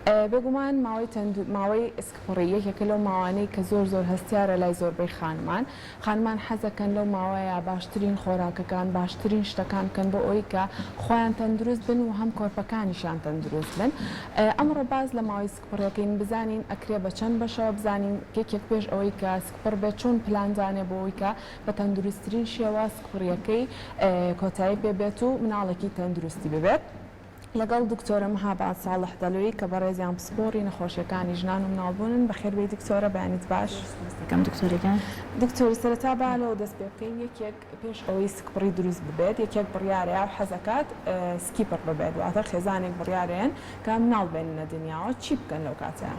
بێگومان ماوەی تەندو ماوەی سکپڕی یەکێکە لەو ماوانەی کە زۆر زۆر هەستیارە لای زۆربەی خانمان. خانمان حەزەکەن لەو ماوەیە باشترین خۆراکەکان، باشترین شتەکان بکەن بۆ ئەوەی کە خۆیان تەندروست بن و هەم کۆرپەکانیشیان تەندروست بن. ئەمڕۆ باس لە ماوەی سکپڕیەکەین بزانین ئەکرێ بە چەند بەشەوە بزانین یەکێک پێش ئەوەی کە سکپڕ بێت چۆن پلان دانێ بۆ ئەوەی کە بە تەندروستترین شێوە سکپڕیەکەی کۆتایی پێ بێت و مناڵێکی تەندروستی ببێت. لەگەڵ دکتۆرە مهاباد ساڵح دەلۆیی کە بەڕێزیان پسپۆڕی نەخۆشیەکانی ژنان و مناڵبوونن، بەخێربێی دکتۆرە بەیانیت باش. زۆر سوپاس دەکەم دکتۆرە گیان. دکتۆر سەرەتا با لەوە دەست پێ بکەین یەکێک پێش ئەوەی سکپڕی دروست ببێت یەکێک بڕیارەیە و حەزەکات سکی پڕ ببێت واتە خێزانێک بڕیارەیەن کە مناڵ بێننە دنیاوە چی بکەن لەو کاتەیا؟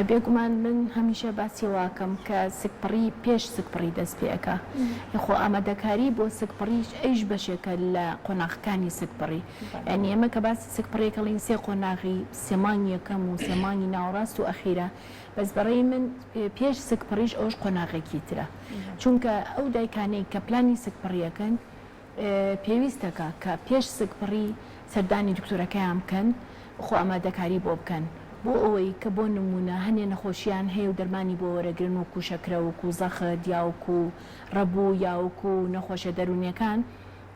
بێگومان من هەمیشە باسی ئەوە ئەکەم کە سکپڕی پێش سکپڕی دەست پێ ئەکا خۆ ئامادەکاری بۆ سکپڕیش ئەویش بەشێکە لە قۆناغەکانی سکپڕی یانی ئێمە کە باسی سکپڕی ئەکەڵین سێ قۆناغی سێ مانگی یەکەم و سێ مانگی ناوەڕاست و ئەخیرە بەس بەڕێی من پێش سکپڕیش ئەوش قۆناغێکی ترە چونکە ئەو دایکانەی کە پلانی سکپڕی ئەکەن پێویستەکە کە پێش سکپڕی سەردانی دکتۆرەکەیان بکەن خۆ ئامادەکاری بۆ بکەن بۆ ئەوەی کە بۆ نموونە هەنێ نەخۆشیان هەیە و دەرمانی بۆ وەرەگرن وەکو شەکرە وەکو زەخت یا وەکو ڕەبوو یا وەکو نەخۆشیە دەروونیەکان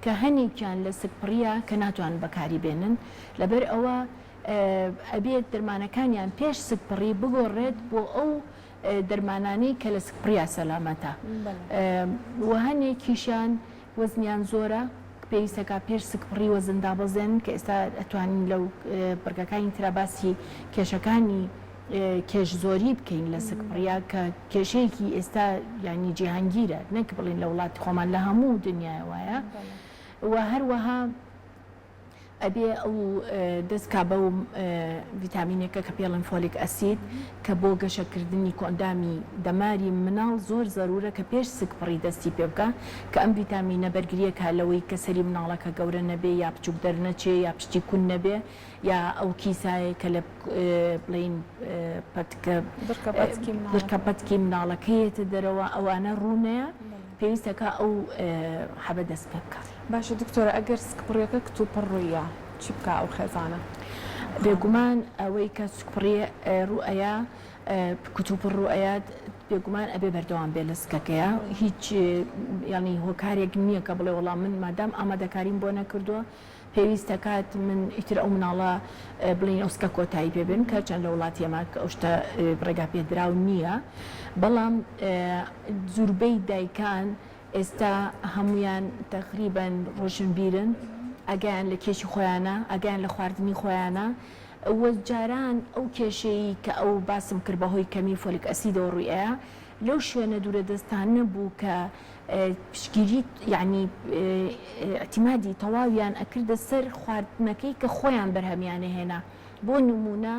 کە هەنێکیان لە سکپڕیە کە ناتوانن بەکاری بێنن لەبەر ئەوە ئەبێت دەرمانەکانیان پێش سکپڕی بگۆڕێت بۆ ئەو دەرمانانەی کە لە سکپڕیا سەلامەتە و هەنێکیشیان وەزنیان زۆرە پێویستەکا پێش سکپڕی وەزن دابەزێنن کە ئێستا ئەتوانین لەو بڕگەکانی ترا باسی کێشەکانی کێش زۆری بکەین لە سکپڕیا کە کێشەیەکی ئێستا یانی جیهانگیرە نەک بڵین لە وڵاتی خۆمان لە هەموو دنیای وایە و هەروەها ئەبێ ئەو دەست کا بەو ڤیتامینێکە کە پێڵێن folic acid کە بۆ گەشەکردنی کۆئەندامی دەماری مناڵ زۆر زەرورە کە پێش سکپڕی دەستی پێ بکا کە ئەم ڤیتامینە بەرگریەکا لەوەی کە سەری مناڵەکە گەورە نەبێ یا بچوک دەرنەچێ یا پشتی کون نەبێ یا ئەو کیسایەی کە لە بڵێین پەتکە دڕکە پەتکی مناڵەکە یەتە دەرەوە ئەوانە ڕوونەیە پێویستەکا ئەو حەبە دەست پێ بکا. باشە دکتۆرە ئەگەر سکپڕیەکە کتوپڕ ڕوویا چی بکا ئەو خێزانە؟ بێگومان ئەوەی کە سکپڕی ڕوو ئەیا کتوپڕ ڕوو ئەیات بێگومان ئەبێ بەردەوام بێ لە سکەکەیا هیچ یانی هۆکارێک نییە کە بڵێ وەڵا من مادام ئامادەکاریم بۆ نەکردووە پێویستەکات من ئیتر ئەو مناڵە بڵێین ئەو سکە کۆتایی پێ بێنم کە چەند لە وڵاتی ئێمە ئەو شتە ڕێگا پێدراو نییە بەڵام زوربەی دایکان ئێستا هەموویان تەقریبەن ڕۆشنبیرن ئاگایان لە کێشی خۆیانە ئاگایان لە خواردنی خۆیانە و جاران ئەو کێشەی کە ئەو باسم کرد بەهۆی کەمی folic acid ەوە ڕووی ئەیا لەو شوێنە دوورە دەستانە بوو کە پشتگیری یانی ئیعتیمادی تەواویان ئەکردە سەر خواردنەکەی کە خۆیان بەرهەمیان ئەهێنا بۆ نموونە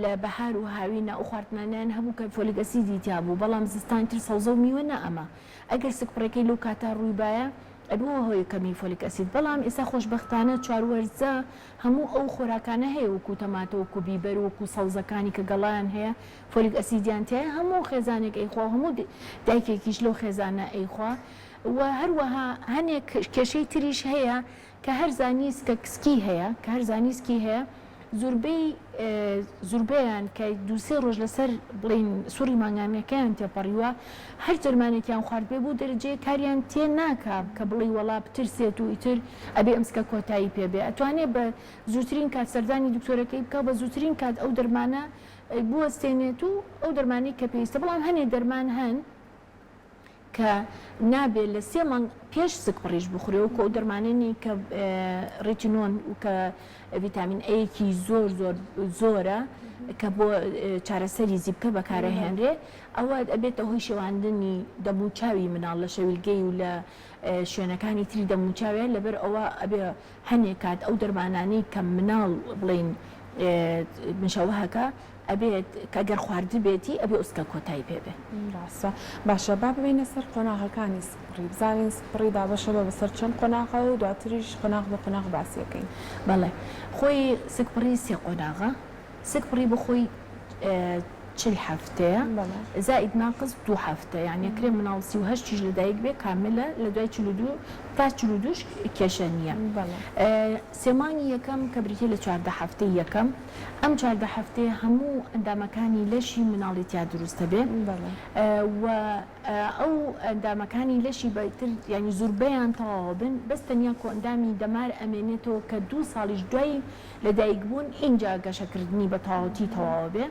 لە بەهار و هاوینا ئەو خواردنانەیان هەبوو کە folic acid ی تیا بوو بەڵام زستان تر سەوزە و میوە نەئەما ئەگەر سکپڕەکەی لەو کاتە ڕوویبایە ئەبووە هۆی کەمی folic acid بەڵام ئێستا خۆشبەختانە چواروەرزە هەموو ئەو خۆراکانە هەیە وەکو تەماتە وەکو بیبەر وەکو سەوزەکانی کە گەڵایان هەیە folic acid یان تیایە هەموو خێزانێک ئەیخوا و هەموو دایکێکیش لەو خێزانە ئەیخوا و هەروەها هەنێک کێشەی تریش هەیە کە هەر زانی سکە سکی هەیە کە هەر زانی سکی هەیە زوربەی زوربەیان کە دوو سێ ڕۆژ لەسەر بڵێین سوڕی مانگانەکەیان تێپەڕیوە هەر دەرمانێکیان خواردبێ بۆ دەرەجەیەک کاریان تێ ناکا کە بڵێی وەڵا بترسێت و ئیتر ئەبێ ئەم سکە کۆتایی پێ بێ ئەتوانێ بە زووترین کات سەردانی دکتۆرەکەی بکا و بە زووترین کات ئەو دەرمانە بوەستێنێت و ئەو دەرمانەی کە پێویستە بەڵام هەنێ دەرمان هەن کە نابێ لە سێ مانگ پێش سکپڕیش بخورێ وەکو ئەو دەرمانەی کە ڕیتینۆن و کە ڤیتامین ئەیەکی زۆر زۆر زۆرە کە بۆ چارەسەری زیپکە بەکارەهێنرێ ئەوە ئەبێتە هۆی شێواندنی دەموچاوی مناڵ لە شەویلگەی و لە شوێنەکانی تری دەموچاوێ لەبەر ئەوە ئەبێ هەنێ کات ئەو دەرمانانەی کە مناڵ بڵێین مشەوهەکە ئەبێت کە گەر خواردبێتی ئەبێ ئوسکە کۆتای پێ بێ. ڕاستە باشە با ببینە سەر قۆناغەکانی سکپڕی بزانین سکپڕی دابەشە بە بەسەر چەند قۆناغەوە و دواتریش قۆناغ بە قۆناغ باسی ئەکەین. بەڵێ خۆی سکپڕی سێ قۆناغە سکپڕی بۆ خۆی 40 هەفتەیە زائید ناقس دوو هەفتە یان یەکرێ مناڵ 38 یش لەدایک بێ کاملە لە دوای 42. تا 42 ش کێشە نییە. سێ مانگی یەکەم کە بریتیە لە 14 هەفتەی یەکەم، ئەم 14 هەفتەیە هەموو ئەندامەکانی لەشی مناڵی تیا دروست ئەبێ و ئەو ئەندامەکانی لەشی بە تر یانی زوربەیان تەواوە بن بەس تەنیا کۆئەندامی دەمار ئەمێنێتەوە کە دوو ساڵیش دوای لە دایک بوون ئینجا گەشەکردنی بە تەواوەتی تەواوە بێ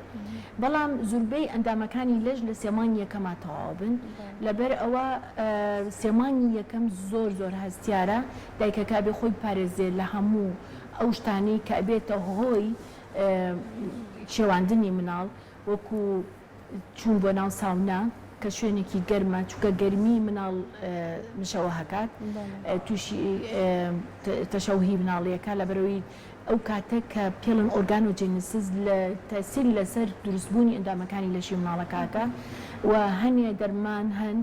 بەڵام زوربەی ئەندامەکانی لەش لە سێ مانگی یەکەما تەواو بن لەبەر ئەوە سێ مانگی یەکەم زۆر زۆر هەستیارە دایکەکە ئەبێ خۆی بپارێزێ لە هەموو ئەو شتانەی کە ئەبێتە هۆی شێواندنی مناڵ وەکو چوون بۆ ناو ساونا کە شوێنێکی گەرمە چونکە گەرمی مناڵ مشەوەهەکات تووشی تەشەوهی مناڵیەکە لەبەرەوەی ئەو کاتە کە پێڵن organogenesis لە تەسیر لەسەر دروستبوونی ئەندامەکانی لەشی مناڵەکەکە و هەنێ دەرمان هەن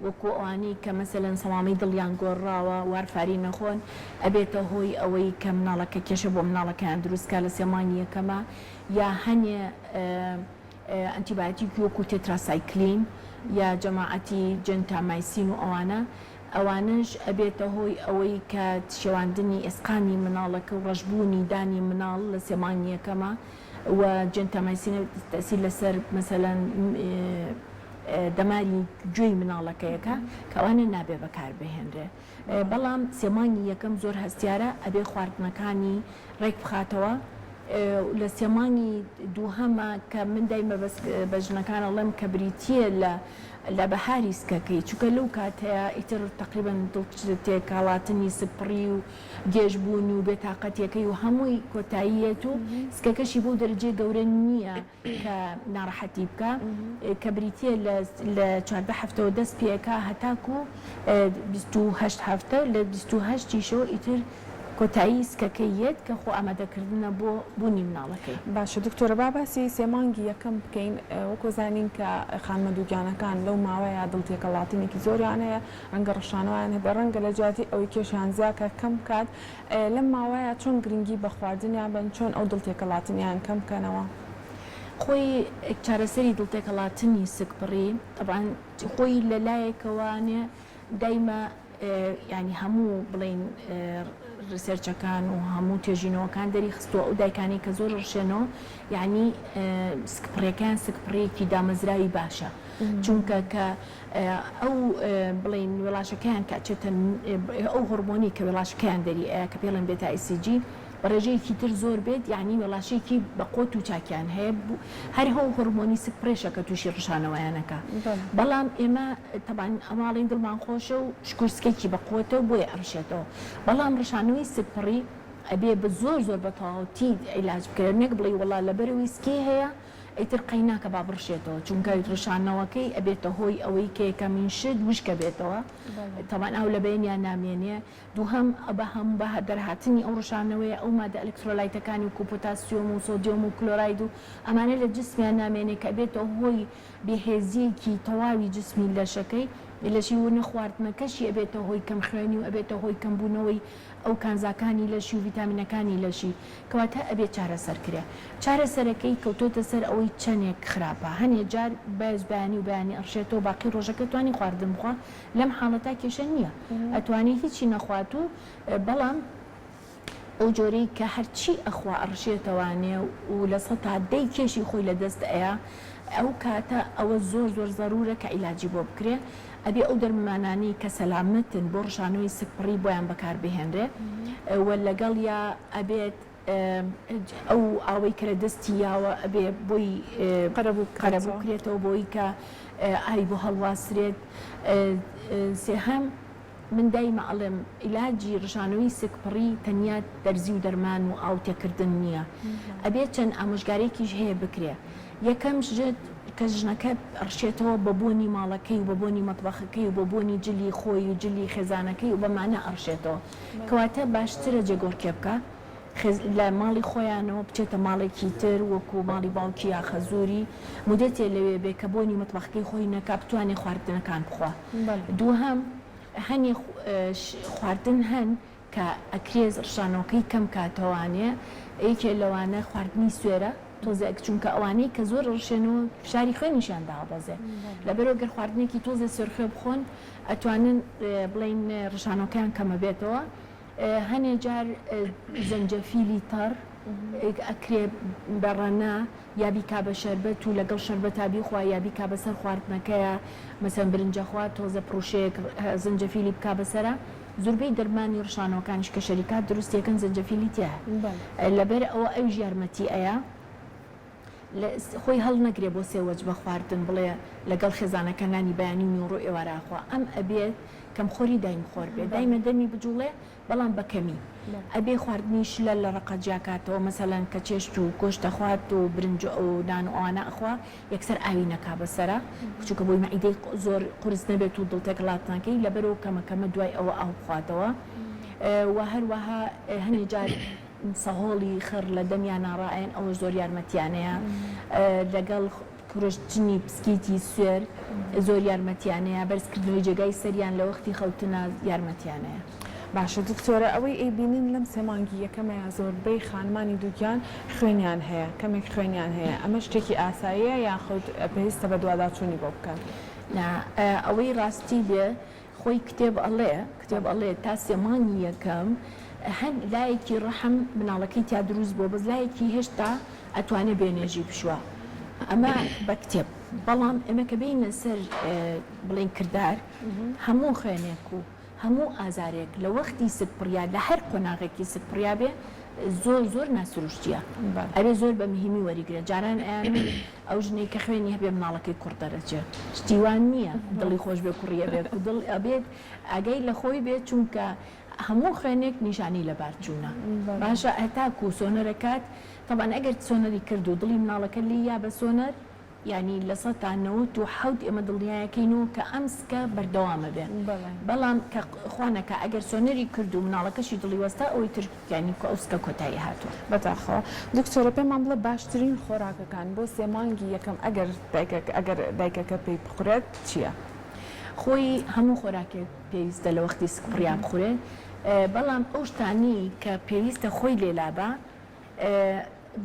وەکو ئەوانەی کە مەسەلەن سەمامی دڵیان گۆڕراوە وارفارین نەخۆن ئەبێتە هۆی ئەوەی کە مناڵەکە کێشە بۆ مناڵەکەیان دروست کا لە سێ مانگی یەکەما یا هەنێ ئەنتیبایۆتیکی وەکو تێتراسایکلین یا جەماعەتی جێنتامایسین و ئەوانە ئەوانەش ئەبێتە هۆی ئەوەی کە شێواندنی ئێسقانی مناڵەکە و ڕەشبوونی دانی مناڵ لە سێ مانگی یەکەما و جێنتامایسین تەئسیر لەسەر مەسەلەن دەماری گوێی مناڵەکەیەکە کە ئەوانە نابێ بەکار بهێنرێ بەڵام سێ مانگی یەکەم زۆر هەستیارە ئەبێ خواردنەکانی ڕێک بخاتەوە لە سێ مانگی دووهەمە کە من دایمە بەس بە ژنەکان ئەڵێم کە بریتییە لە لە بەهاری سکەکەی چونکە لەو کاتەیە ئیتر تەقریبەن دڵ تێکهەڵاتنی سکپڕی و گێژ بوون و بێتاقەتیەکەی و هەمووی کۆتاییەت و سکەکەشی بەو دەرەجەیە گەورە نییە کە ناڕەحەتی بکا کە بریتییە لە لە 14 هەفتەوە دەست پێکا هەتاکوو 28 هەفتە لە 28 یشەوە ئیتر کۆتایی سکەکەی یەت کە خۆ ئامادەکردنە بۆ بوونی مناڵەکەی. باشە دکتۆرە با باسی سێ مانگی یەکەم بکەین وەکو زانین کە خانمە دووگیانەکان لەو ماوەیە دڵ تێکەڵاتنێکی زۆریان هەیە ڕەنگە ڕشانەوەیان هەبێت ڕەنگە لە جیاتی ئەوەی کێشیان زیاکە کەم بکات لەم ماوەیە چۆن گرنگی بە خواردنیان بەن چۆن ئەو دڵ تێکەڵاتنیان کەم بکەنەوە؟ خۆی چارەسەری دڵ تێکەڵاتنی سکپڕی تەبعەن خۆی لە لایەکەوانێ دایمە یانی هەموو بڵێین research ەکان و هەموو توێژینەوەکان دەری خستووە ئەو دایکانەی کە زۆر ڕشێنەوە یانی سکپڕیەکەیان سکپڕیەکی دامەزراوی باشە چونکە کە ئەو بڵێین وێڵاشەکەیان کە ئەچێتە ئەو هۆڕمۆنەی کە وێڵاشەکەیان دەری ئەیا کە پێڵێن beta hCG بە ڕێژەیەکی تر زۆر بێت یانی وێڵاشێکی بە قوت و چاکیان هەیە هەر هەو هۆڕمۆنی سک پڕێشە کە تووشی ڕشانەوەیانەکە بەڵام ئێمە تەبان ئەماڵین دڵمان خۆشە و شکور سکێکی بە قوتە و بۆیە ئەڕشێتەوە بەڵام ڕشانەوەی سک پڕی ئەبێ بە زۆر زۆر بە تەواوەتی عیلاج بکرێت نەک بڵێی وەڵا لەبەرەوەی سکی هەیە ئیتر قەیناکە با بڕشێتەوە چونکە ڕشانەوەکەی ئەبێتە هۆی ئەوەی کە یەکەمین شت وشکە بێتەوە تەبان ئاو لە بەینیا نامێنێ دووهەم بە هەم بە دەرهاتنی ئەو ڕشانەوەیە ئەو مادە ئەلکترۆلایتەکانی وەکو پۆتاسیۆم و سۆدیۆم و کلۆراید و ئەمانە لە جسمیان نامێنێ کە ئەبێتە هۆی بێهێزیەکی تەواوی جسمی لەشەکەی لەشی و نەخواردنەکەشی ئەبێتە هۆی کەم خوێنی و ئەبێتە هۆی کەم بوونەوەی ئەو کانزاکانی لەشی و ڤیتامینەکانی لەشی کەواتە ئەبێ چارەسەر کرێ چارەسەرەکەی کەوتۆتە سەر ئەوەی چەنێک خراپە هەنێ جار بەس بەیانی و بەیانی ئەڕشێتەوە باقی ڕۆژەکە توانی خواردن بخوا لەم حاڵەتا کێشە نییە ئەتوانێ هیچی نەخوات و بەڵام ئەو جۆرەی کە هەرچی ئەخوا ئەڕشێتەوانێ و لە سەتا دەی کێشی خۆی لە دەست ئەیا ئەو کاتە ئەوە زۆر زۆر زەرورە کە عیلاجی بۆ بکرێ ئەبێ ئەو دەرمانانەی کە سەلامەتن بۆ ڕشانەوەی سکپڕی بۆیان بەکار بهێنرێ و لەگەڵیا ئەبێت ئەو ئاوەی کە لە دەستی یاوە ئەبێ بۆی قەرەبوو بکرێتەوە بۆی کە ئاوی بۆ هەڵواسرێت سێهەم من دایمە ئەڵێم عیلاجی ڕژانەوەی سکپڕی تەنیا دەرزی و دەرمان و ئاو تێکردن نییە ئەبێ چەند ئامۆژگارێکیش هەیە بکرێ یەکەم شت کە ژنەکە ئەڕشێتەوە بە بۆنی ماڵەکەی و بە بۆنی مەتبەخەکەی و بە بۆنی جلی خۆی و جلی خێزانەکەی و بەمانە ئەڕشێتەوە کەواتە باشترە جێگۆڕکێ بکا خێز لە ماڵی خۆیانەوە بچێتە ماڵێکی تر وەکو ماڵی باوکی یا خەزوری مودەتێ لەوێ بێ کە بۆنی مەتبەخەکەی خۆی نەکا بتوانێ خواردنەکان بخوا دووهەم هەنێ خواردن هەن. کە ئەکرێ ڕشانەوەکەی کەم کاتەوانێ یەکێ لەوانە خواردنی سوێرە تۆزێک چونکە ئەوانەی کە زۆر ڕشێنەوە فشاری خوێنیشیان دابەزێ لەبەرەوە گەر خواردنێکی تۆزێ سوێرخوێ بخۆن ئەتوانن بڵێین ڕشانەوەکەیان کەمە بێتەوە هەنێ جار زەنجەفیلی تەڕ ئەکرێ بە ڕەنە یا بیکا بە شەربەت و لەگەڵ شەربەتا بیخوا یا بیکا بەسەر خواردنەکەیا مەسەن برنجەخوا تۆزە پڕوشەیەک زەنجەفیلی بکا بەسەرا زوربەی دەرمانی ڕشانەوەکانیش کە شەریکات دروستی ئەکەن زەنجەفیلی تیایە لەبەر ئەوە ئەویش یارمەتی ئەیا خۆی هەڵنەگرێ بۆ سێ وەجبە خواردن بڵێ لەگەڵ خێزانەکە نانی بەیانی و نیوەڕۆ ئێوارە ئەخوا ئەم ئەبێت کەمخۆری دایم خۆر بێ دایمە دەمی بجوڵێ بەڵام بە کەمی ئەبێ خواردنی شلە لە ڕەقە جیاکاتەوە مەسەلەن کە چێشت و گۆشت ئەخوات و برنج و نان و ئەوانە ئەخوا یەکسەر ئاوی نەکا بەسەرا چونکە بۆی مەعیدەی زۆر قورس نەبێت و دڵ تێکەڵات نەکەی لەبەرەوە کەمە کەمە دوای ئەوە ئاو بخواتەوە و هەروەها هەنێ جار سەهۆڵی خڕ لە دەمیانا ڕائەیەن ئەوەش زۆر یارمەتیانەیە لەگەڵ کرۆشتنی پسکیتی سوێر زۆر یارمەتیانەیە بەرزکردنەوەی جێگای سەریان لە وەختی خەوتنا یارمەتیانەیە. باشە دکتۆرە ئەوەی ئەیبینین لەم سێ مانگی یەکەمەیا زۆربەی خانمانی دووگیان خوێنیان هەیە کەمێک خوێنیان هەیە ئەمە شتێکی ئاساییە یاخود پێویستە بەدواداچوونی بۆ بکەن؟ نا ئەوەی ڕاستی بێ خۆی کتێب ئەڵێ کتێب ئەڵێ تا سێ مانگی یەکەم هەن لایەکی ڕەحم مناڵەکەی تیا دروست بووە بەس لایەکی هێشتا ئەتوانێ بێ نوێژی بشوا ئەمە بە کتێب بەڵام ئێمە کە بێینە سەر بڵێین کردار هەموو خوێنێک و هەموو ئازارێک لە وەختی سکپڕیا لە هەر قۆناغێکی سکپڕیا بێ زۆر زۆر ناسروشتیە ئەبێ زۆر بە مهمی وەریگرێ جاران ئەیان ئەو ژنەی کە خوێنی هەبێ مناڵەکەی کوڕ دەرەچێ شتی وا نییە دڵی خۆش بێ کوڕی ئەبێ کو دڵ ئەبێت ئاگای لە خۆی بێت چونکە هەموو خوێنێک نیشانەی لەبارچوونە باشە هەتاکوو سۆنەرەکات تەبعەن ئەگەر سۆنەری کرد و دڵی مناڵەکە لێی یا بە سۆنەر یانی 97% ئێمە دڵنیایەکەینەوە کە ئەم سکە بەردەوامە بێ بەڵام کە خوا نەکا ئەگەر سۆنەری کرد و مناڵەکەشی دڵی وەستا ئەوەی تر یانی کە ئەو سکە کۆتایی هاتووە. بەداخەوە. دکتۆرە پێمان بڵێ باشترین خۆراکەکان بۆ سێ مانگی یەکەم ئەگەر دایکەکە ئەگەر دایکەکە پێی بخورێت چیە؟ خۆی هەموو خۆراکێک پێویستە لە وەختی سکپڕیا بخورێت بەڵام ئەو شتانەی کە پێویستە خۆی لێ لابا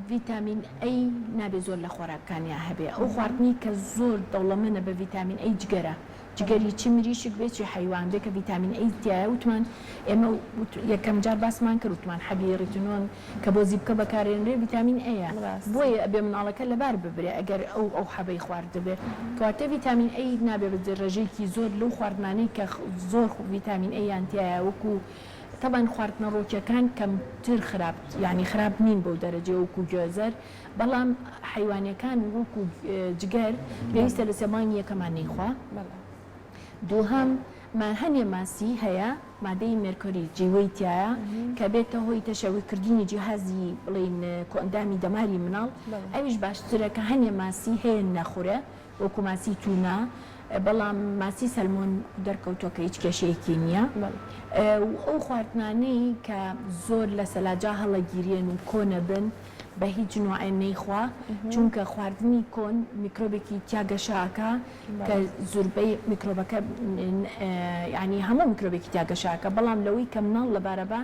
ڤیتامین A نابێ زۆر لە خۆراکەکانیا هەبێ ئەو خواردنەی کە زۆر دەوڵەمەنە بە ڤیتامین A جگەرە جگەری چ مریشک بێ چی حەیوان بێ کە ڤیتامین A تیایە وتمان ئێمە یەکەم جار باسمان کرد وتمان حەبی ڕیتنۆن کە بۆ زیپکە بەکارێنرێ ڤیتامین A یە بۆیە ئەبێ مناڵەکە لەبار ببرێ ئەگەر ئەو ئەو حەبەی خواردبێ کەواتە ڤیتامین A نابێ بە ڕێژەیەکی زۆر لەو خواردنانەی کە زۆر ڤیتامین A یان تیایە وەکو تەبعەن خواردنە ڕۆکیەکان کەمتر خراپ یانی خراپ نین بەو دەرەجەی وەکو گێزەر بەڵام حەیوانیەکان وەکو جگەر پێویستە لە سێ مانگی یەکەمان نەیخوا دووهەم هەنێ ماسی هەیە مادەی مێرکۆری جیوەی تایە کە بێتە هۆی تەشەوی کردنی جیهازی بڵین کۆئەندامی دەماری مناڵ ئەویش باشترە کە هەنێ ماسی هەیە نەخورێ وەکو ماسی تونا، بەڵام ماسی سەلمۆن دەرکەوتووە کە هیچ کێشەیەکی نییە و ئەو خواردنانەی کە زۆر لە سەلاجا هەڵەگیرێن و کۆنەبن بە هیچ نوعێ نەیخوا چونکە خواردنی کۆن میکرۆبێکی تیا گەشە ئەکا کە زوربەی میکرۆبەکە یانی هەموو میکرۆبێکی تیا گەشە ئەکا بەڵام لەوەی کە مناڵ لەبارەبا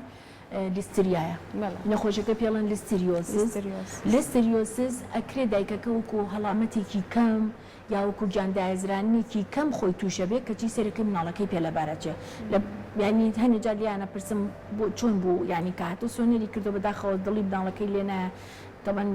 لیستریایە نەخۆشەکە پێڵێن listeriosis listeriosis ئەکرێ دایکەکە وەکو هەڵامەتێکی کەم یا وەکو گیاندایەزرانێکی کەم خۆی تووشە بێ کەچی سەرەکەی مناڵەکەی پێ لەبارەچێ لە یانی هەنێ جار لێیانە پرسم بۆ چۆن بوو یانی کە هاتۆ سۆنەری کردو بەداخەوە دڵی مناڵەکەی لێ نایە تەبەن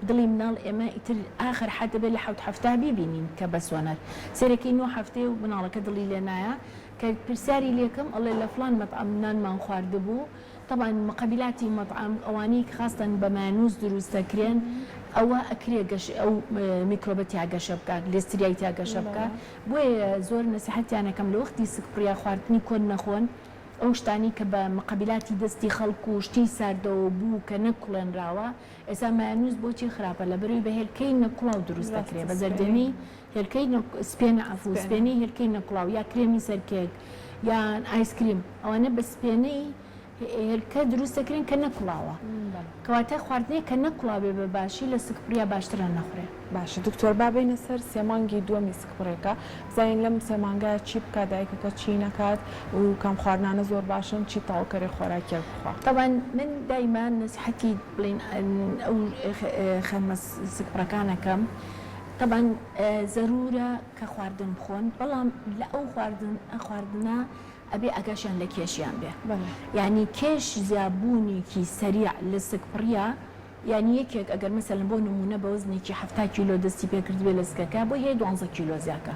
دڵی مناڵ ئێمە ئیتر ئاخر حەد دەبێت لە حەوت هەفتە بیبینین کە بە سۆنەر سەرەکەی نۆ هەفتەیە و مناڵەکە دڵی لێ نایە کە پرسیاری لێکەم ئەڵێ لە فڵان مەتعەم نانمان خواردبوو، تەبعەن مقەبیلاتی مەتعەم ئەوانەی خاستەن بە مایۆنیز دروست دەکرێن ئەوە ئەکرێ گەش ئەو میکرۆبە تیا گەشە بکا لیستریای تیا گەشە بکا بۆیە زۆر نەسیحەتیان ئەکەم لە وەختی سکپڕیا خواردنی کۆن نەخۆن ئەو شتانەی کە بە مقەبیلاتی دەستی خەڵک و شتی ساردەوە بوو کە نەکوڵێنراوە ئێستا مایۆنیز بۆچی خراپە لەبەرئەوەی بە هێلکەی نەکوڵاو دروست دەکرێ بە زەردێنەی هێلکەی سپێنە عەفو سپێنەی هێلکەی نەکوڵاو یا کرێمی سەر کێک یان ئایسکریم ئەوانە بە سپێنەی. هێلکە دروست دەکرێن کە نەکوڵاوە کەواتە خواردنێک کە نەکوڵابێ بە باشی لە سکپڕیا باشترە نەخورێ. باشە دکتۆر با بێینە سەر سێ مانگی دووەمی سکپڕێکە بزانین لەم سێ مانگە چی بکات دایکەکە چی نەکات و کام خواردنانە زۆر باشن چی تەواوکەرێ خۆراکیەک بخوا. تەبعەن من دایمە نەسیحەتی بڵێین ئەو خانمە سکپڕەکان ئەکەم تەبعەن زەرورە کە خواردن بخۆن بەڵام لە ئەو خواردن خواردنە ئەبێ ئاگاشیان لە کێشیان بێ یانی کێش زیابوونێکی سەریع لە سکپڕیا یانی یەکێک ئەگەر مەسەلەن بۆ نموونە بە وەزنێکی 70 کیلۆ دەستی پێ کردبێ لە سکەکە بۆی هەیە دوانزە کیلۆ زیاکا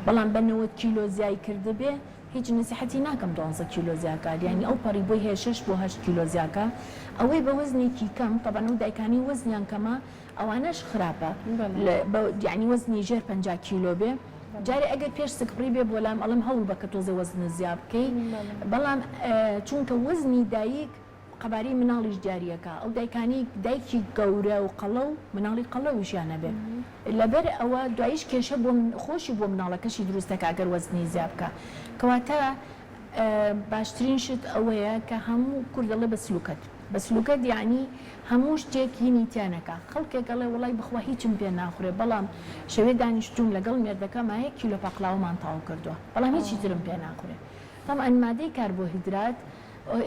بەڵام بە 90 کیلۆ زیای کردبێ هیچ نەسیحەتی ناکەم دوانزە کیلۆ زیاکات یانی ئەو پەڕی بۆی هەیە شەش بۆ هەشت کیلۆ زیاکا ئەوەی بە وەزنێکی کەم تەبعەن ئەو دایکانەی وەزنیان کەمە ئەوانەش خراپە یانی وەزنی ژێر 50 کیلۆ بێ جارێ ئەگەر پێش سکپڕی بێ بۆ لام ئەڵێم هەوڵ بە کە تۆزێ وەزنت زیا بکەی بەڵام چونکە وەزنی دایک قەبارەی مناڵیش دیاریەکا ئەو دایکانەی دایکی گەورە و قەڵەو مناڵی قەڵەویشیان ئەبێ لەبەر ئەوە دواییش کێشە بۆ خۆشی بۆ مناڵەکەشی دروست دەکا گەر وەزنی زیا بکا کەواتە باشترین شت ئەوەیە کە هەموو کورد ئەڵێ بە سلوکەت بە سلوکەت یەعنی هەموو شتێک هینی تیا نەکا خەڵکێک ئەڵێ وەڵای بخوا هیچم پێ ناخورێ بەڵام شەوێ دانیشتووم لەگەڵ مێردەکەما یەک کیلۆ پاقلاوەمان تەواو کردووە بەڵام هیچی ترم پێ ناخورێ تەبعەن مادەی کاربۆهیدرات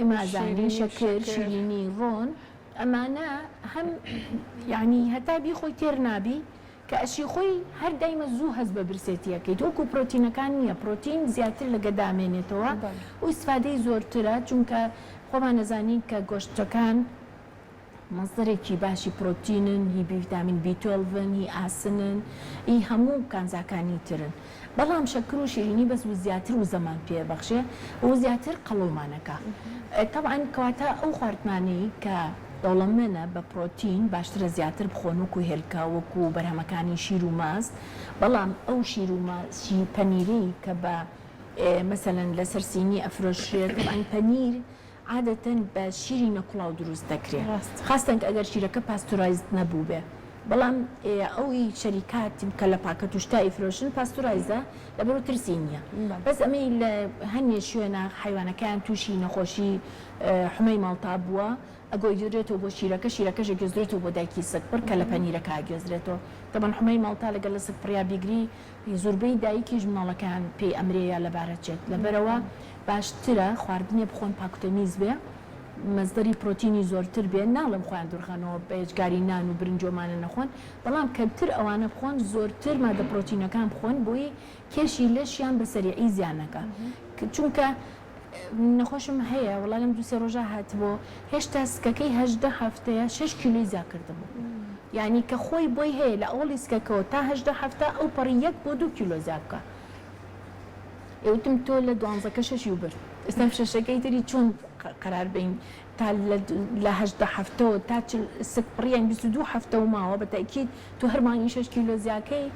ئێمە ئەزانین شەکر شیرینی ڕۆن ئەمانە هەم یەعنی هەتا بیخۆی تێر نابی کە ئەشی خۆی هەر دایمە زوو هەست بە برسێتی ئەکەیت وەکو پرۆتینەکان نیە پرۆتین زیاتر لە گەدا ئەمێنێتەوە و ئیستفادەی زۆرترە چونکە خۆمان ئەزانین کە گۆشتەکان مەسدەرێکی باشی پرۆتینن هی ڤیتامین بی توێڵڤن هی ئاسنن هی هەموو کانزاکانی ترن بەڵام شەکر و شیرینی بەس وزیاتر وزەمان پێ بەخشێ و زیاتر قەڵەومان ئەکا تەبعەن کەواتە ئەو خواردنانەی کە دەوڵەمەنە بە پرۆتین باشترە زیاتر بخۆن وەکو هێلکە وەکو بەرهەمەکانی شیر و ماست بەڵام ئەو شیر و ماسی پەنیرەی کە بە مەسەلەن لەسەر سینی ئەفرۆشرێت تەبعەن پەنیر عادەتەن بە شیری نەکوڵاو دروست دەکرێ خاستەن کە ئەگەر شیرەکە pasteurized نەبووبێ بەڵام ئەوی شەریکات کە لە پاکەت و شتا ئیفرۆشن pasteurize ە لەبەرو ترسی نییە بەس ئەمەی لە هەنێ شوێنە حەیوانەکەیان تووشی نەخۆشی حمەی ماڵتا بووە ئەگۆیدرێتەوە بۆ شیرەکە شیرەکەش ئەگوێزرێتەوە بۆ دایکی سکپڕ کە لە پەنیرەکە ئەگوێزرێتەوە تەبەن حمەی ماڵتا لەگەل لە سکپڕیا بیگری زوربەی دایکیش مناڵەکەیان پێی ئەمرێ یا لەبارەچێت لەبەرئەوە باشترە خواردنێ بخۆن پاکوتەمیز بێ مەسدەری پرۆتینی زۆرتر بێ ناڵێم خۆیان دورخەنەوە بە یەجگاری نان و برنج و ئەمانە نەخۆن بەڵام کەمتر ئەوانە بخۆن زۆرتر مادە پرۆتینەکان بخۆن بۆی کێشی لەشیان بە سەریعی زیان نەکا چونکە نەخۆشم هەیە وەڵا لەم دوو سێ ڕۆژە هاتبۆ هێشتا سکەکەی 18 هەفتەیە شەش کیلۆی زیا کردبوو یعنی کە خۆی بۆی هەیە لە ئەوڵی سکەکەوە تا 18 هەفتە ئەو پەڕی یەک بۆ دوو کیلۆ زیا بکا ئێ وتم تۆ لە دوانزەکە شەشی و برد ئێستا شەشەکەی تری چۆن قەرار بەین تا لە 18 هەفتەوە تا چل سک پڕیان 22 هەفتە و ماوە بە تەئکید تۆ هەر مانگی شەش کیلۆ زیاکەی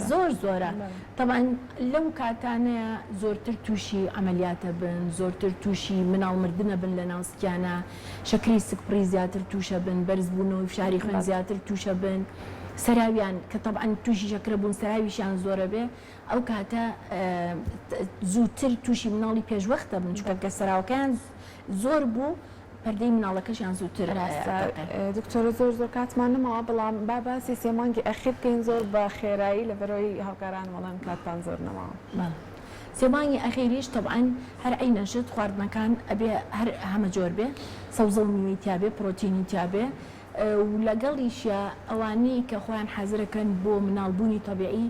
زۆر زۆرە تەبعەن لەو کاتانەیە زۆرتر تووشی عەمەلیاتە بن زۆرتر تووشی مناڵ مردنە بن لە ناو سکیانە شەکری سکپڕی زیاتر تووشە بن بەرز بوونەوەی فشاری خوێن زیاتر تووشە بن سەراویان کە تەبعەن تووشی شەکرە بوون سەراویشیان زۆرە بێ ئەو کاتە زووتر تووشی مناڵی پێشوەختە بن چونکە کە سەراوەکەیان زۆر بوو پەردەی مناڵەکەشیان زووتر ڕاستە ئەتەقێ. دکتۆرە زۆر زۆر کاتمان نەماوە بەڵام با باسی سێ مانگی ئەخیر بکەین زۆر بە خێرایی لەبەرئەوەی هاوکارانم ئەڵێن کاتتان زۆر نەماوە. بەڵێ سێ مانگی ئەخیریش تەبعەن هەر عەینەن شت خواردنەکان ئەبێ هەر هەمە جۆر بێ سەوزە و میوەی تیابێ پرۆتینی تیابێ و لەگەڵیشیا ئەوانەی کە خۆیان حازرەکەن بۆ مناڵ بوونی تەبیعی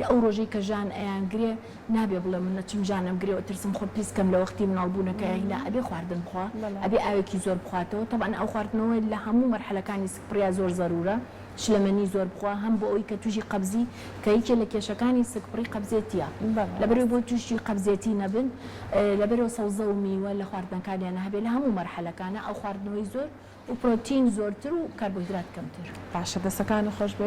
ئەو ڕۆژەی کە ژان ئەیانگرێ نابێ بڵێ من ئەچم ژان ئەمگرێ و ئەترسم خۆم پیس کەم لە وەختی مناڵ بوونەکەیا هینا ئەبێ خواردن بخوا ئەبێ ئاوێکی زۆر بخواتەوە تەبعەن ئاو خواردنەوە لە هەموو مەرحەلەکانی سکپڕیا زۆر زەرورە شلەمەنی زۆر بخوا هەم بۆ ئەوەی کە تووشی قەبزی کە یەکێ لە کێشەکانی سکپڕی قەبزێتیە لەبەرئەوەی بۆ تووشی قەبزێتی نەبن لەبەرئەوە سەوزە و میوە لە خواردنەکانیانا هەبێ لە هەموو مەرحەلەکانا ئاو خواردنەوەی زۆر و پرۆتین زۆرتر و کاربۆهیدرات کەمتر. باشە دەسەکانت خۆش بێت.